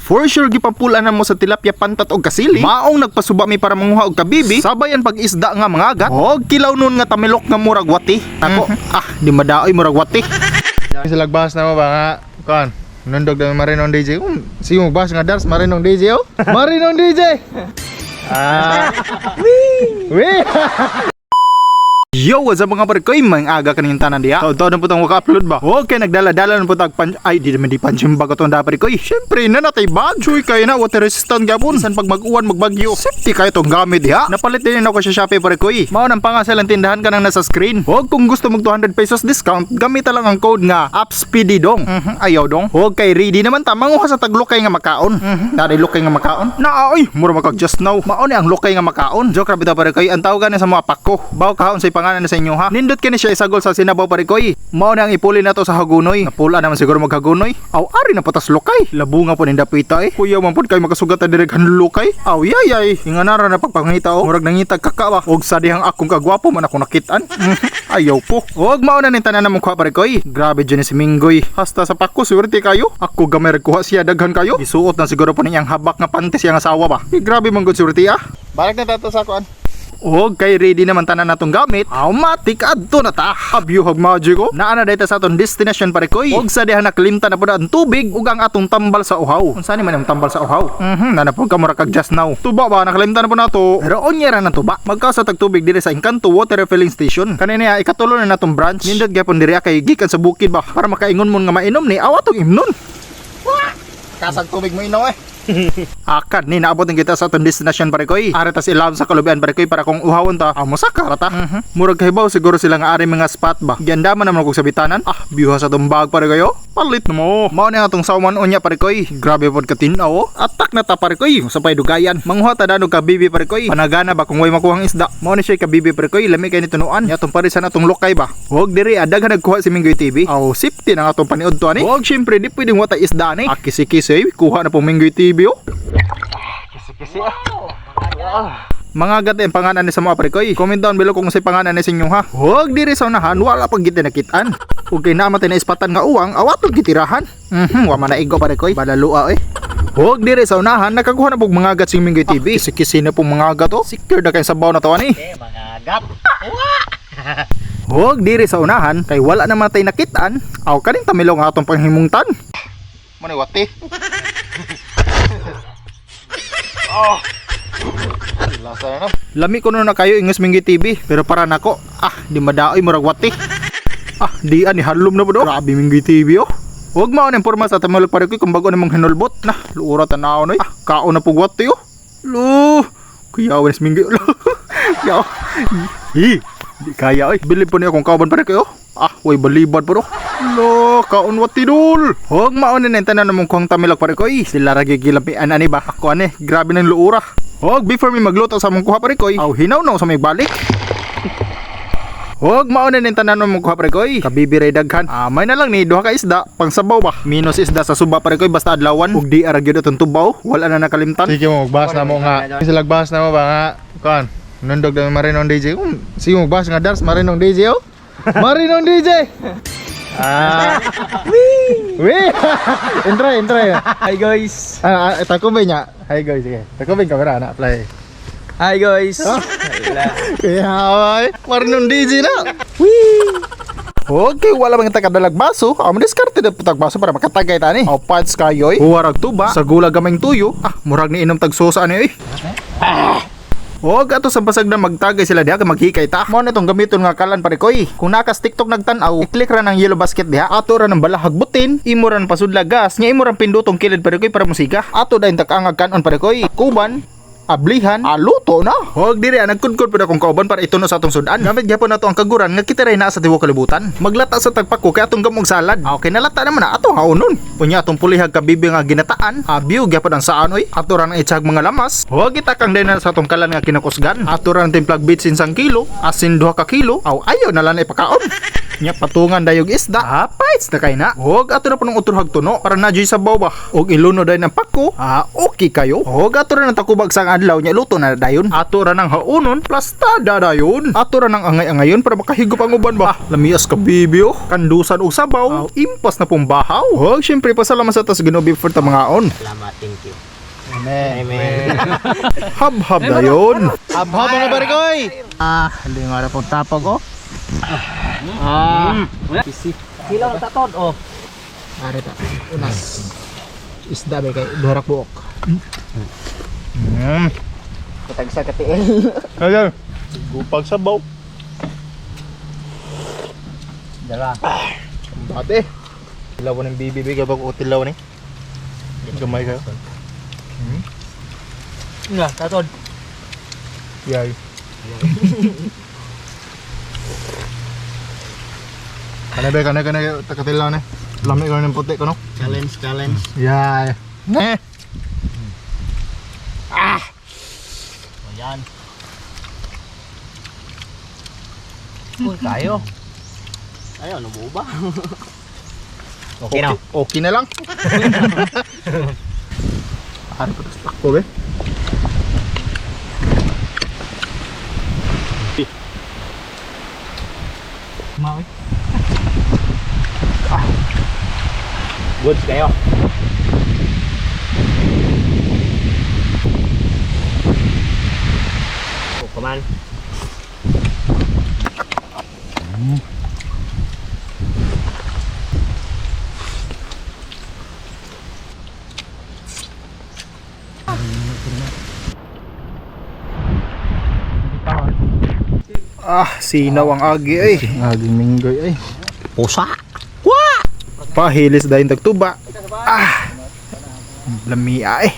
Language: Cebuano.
For sure gipapulan na mo sa tilapia, pantat og kasili. Maong nagpasuba mi para manguha og kabibi. Sabayan pag isda nga mangagat. Og kilaw nun nga tamilok nga murag wati. Ako, ah, di madaoy, murag wati. Sa lagbas na mo ba nga kan nundog na Marinong DJ. Sige mo bas nga dars Marinong DJ oh. Marinong DJ. Ah. Wee. Yo, what's up, mga parkoy? May aga kaning tanan diya. Taon-taon na po itong waka-upload ba? Okay, nagdala-dala na po tag pan. Ay, di naman di punching bag itong dapat ko. Siyempre, na natay bag. Chuy, kayo na, water resistant gapon. San pag mag-uwan, magbagyo. Safety kayo itong gamit diha. Napalit din ako sa Shopee, parkoy. Mao nang panga silang tindahan ka nang nasa screen. Huwag kung gusto mag 200 pesos discount, gamita lang ang code nga AppsPD dong. Ayaw dong. Huwag kay ready naman ta manguha sa taglukay nga makaon. Dari lukay nga makaon. Na ay, mura makag just now. Mao ni ang lukay nga makaon. Joke ra bitaw, pare koy. Ang tawag gani sa mga pako. Baw kaon sa pangalan na sa inyo ha. Nindot kini siya isagol sa sinabaw, pare koy. Mao na ang ipuli nato sa hagunoy. Napula naman siguro maghagunoy. Aw, ari na patas lukay. Labunga po ninda pita eh. Kuya man pod kay makasugat ta direk lukay. Aw yay yay. Inganara na pagpangita oh. Murag nangitag kaka ba. Og sa dihang akong kagwapo man ako nakitaan. Ayaw po. Og mao na ning tanan namong kuha, pare koy. Grabe dyan si Minggoy. Hasta sa pako swerte kayo. Ako gamay ra kuha, siya daghan kayo. Gisuot na siguro po niyang habak nga panty siyang asawa ba. Eh, grabe man gud swerte ah. Balik na tato sa kuan. Og kay ready naman tanan natong gamit, automatic adto na ta. Abyuhag magic oh. Naa na dayta sa atong destination, pare koy. Og sa diha nakalimtan na pud ang tubig ug ang atong tambal sa uhaw. Unsa ni man ang tambal sa uhaw? Na pud ka mura kag just now. Tuba ba nakalimtan na pud nato. Pero unya ra na tuba. Magkasa tag tubig diri sa Encanto Water Refilling Station. Kanina ikatulo na natong branch. Nindot gyapon diri kay gikan sa bukid ba para makaingon mo nga mainom ni aw atong imnon. Kasag tubig mo inaw eh. Akad ni naabot ng kita sa atong destination, pare koy. Ari tas ilawom sa kalubian, pare koy, para kung uhawon ta, amo sa karata. Murag kahibaw siguro sila nga ari mga spot ba. Giandaman naman kog sabitanan. Ah, biyuha sa atong bag, pare kayo. Palit na mo. Mao ni atong salmon unya, pare koy. Grabe pod katin-aw oh. Atak na ta, pare koy. Sa pay dugayan. Manguha ta danog ka bibi, pare koy. Panagana ba kung way makuhang isda. Mao ni siya ka bibi, pare koy. Lami kay ni tunuan. Nya atong parisan atong lukay ba. Huwag diri daghan nagkuha si Minggoy TV. Aw, safety na nga atong paniud to ani. Huwag syempre di pwedeng wata isda ni. Ah, kisi-kisi kuha na pong Minggoy TV oh. Kisi ah. Mga gat ang pangalan ni sa mga pare koy. Comment down below kung sa pangalan ni sa inyo ha. Huwag diri sa unahan, wala pag giti nakitaan. Ug kay namatay na ispatan nga uwang, awatong gitirahan. Wa man na igo, pare koy. Balalua eh. Huwag diri sa unahan, nakakuha na pog mga gat si Minggoy TV. Kisi-kisi na pong mga gat oh. Secure na kay sabaw na to ani. Eh, mga gat. Huwag diri sa unahan, kay wala na matay nakitaan. Aw kaning tamilong nga atong panghimungtan. Mo ni wati. Oh. Lasa na. Lami ko na kayo ingos Minggoy TV, pero para nako, ah, di madaoy, murag wati. Ah, di ani halom na po do. Grabe Minggoy TV oh. Huwag mao ng porma sa tamilok, pare ko, kung bago namang hinulbot. Na, luura tanaw noy. Ah, kaon na pug wati oh. Lo, kuyawan si Minggoy. Lo. Yaw. Hi, di kaya oy. Bilib po niya kung kauban, pare ko oh. Ah, way balibad po do. Lo, kaon wati dul. Huwag mao ni tanan namong kuhang tamilok, pare ko. Sila ra gigilampian ani ba? Ako ani, grabe ng luura. Huwag before mi magluto sa mong kuha, pare koy. Aw hinaw na sa may balik. Huwag mauna ning tanan mong kuha, pare koy. Kabibiray daghan. Ah, may na lang ni duha ka isda pangsabaw ba. Minus isda sa suba, pare koy, basta adlawan. Ug di ara gyud atong tubaw, wala na nakalimtan. Sige mo magbas na mo nga. Sa lagbas na mo ba nga kuan. Nundog na Marinong DJ. Sige mo magbas nga dars Marinong DJ oh. Marinong DJ. Ah. Wee. Intro, intro. Hi guys. Ah, ah, takubay niya. Hi guys, sige. Takubay kamera na play. Hi guys. Wala. Kaya ay, Marinong DJ na. Okay, wala bang takadalag baso. Amo diskarte na putag baso para makatagay tani. Aw parts kayo eh. Huwarag tuba, sa gula gamay tuyo. Ah, murag ni inom tag sosa ani eh. Huwag ato sa basag na magtagay sila diha kay maghikay ta. Mao na itong gamiton nga kalan, pare koy. Kung nakas TikTok nagtan-aw, i-click ra ng yellow basket diha. Ato ra ng balahag butin, imo ra ng pasudla gas, nya imo ra pindutong kilid, pare koy, para musika. Ato dayon takangag kanon, pare koy. Kuban, ablihan, aluto na. Huwag diri ah, nagkudkod pud akong kauban para ituno sa atong sudan. Gamit gyapon nato ang kaguran nga kita ray naa sa tibuok kalibutan. Maglata sa tagpako kay atong gamog salad. Ah, okay nalata naman na atong haonon. Unya atong pulihag kabibi nga ginataan, abiyo gyapon ang saan oy. Ato ra nang itsag mga lamas. Huwag itakang din na sa atong kalan nga kinakusgan. Ato ra nang timplag bitsin sang kilo, asin 2 ka kilo. Aw ayo na lang ipakaon. Nya patungan dayog isda. Ah, paits na kay na. Og ato na punong utro hagtuno para na sa sabaw ba. Og iluno dayon ang pako. Ah, okay kayo. Og ato ra nang takubag sa adlaw nya luto na dayon. Ato ra nang haunon plastada dayon. Ato ra nang angay-angayon para makahigop ang uban ba. Ah, lamias ka bibi oh. Kandusan og sabaw. Ah, impas na pong bahaw. Og syempre pasalamat sa tas Ginoo before ta mangaon. Salamat, thank you. Amen. Amen. Habhab dayon. Habhab mga barikoy. Ah, hindi nga na pong tapog oh. Ah. Hilaw na tatod oh. Are ta. Unas. Isda ba kay durak buok. Katagsa katiil. Ayan. Gupag sabaw. Dala. Dati. Tilaw ng BBB kapag o tilaw ni. Gamay kayo. Nga, tatod. Yay. Kanay ba kanay kanay takatilaw ni. Lami ko ng puti ko no. Challenge, challenge. Yay. Ne. Ayan. Uy, tayo. Ayaw, nabuo ba? Okay na. Okay na lang. Ari pa tas takbo be. Goods kayo. Oh, come on. Ah, sinaw ang agi ay. Aging minggoy ay. Pusa. Pahilis dayon tagtuba. Ah. Lamia eh.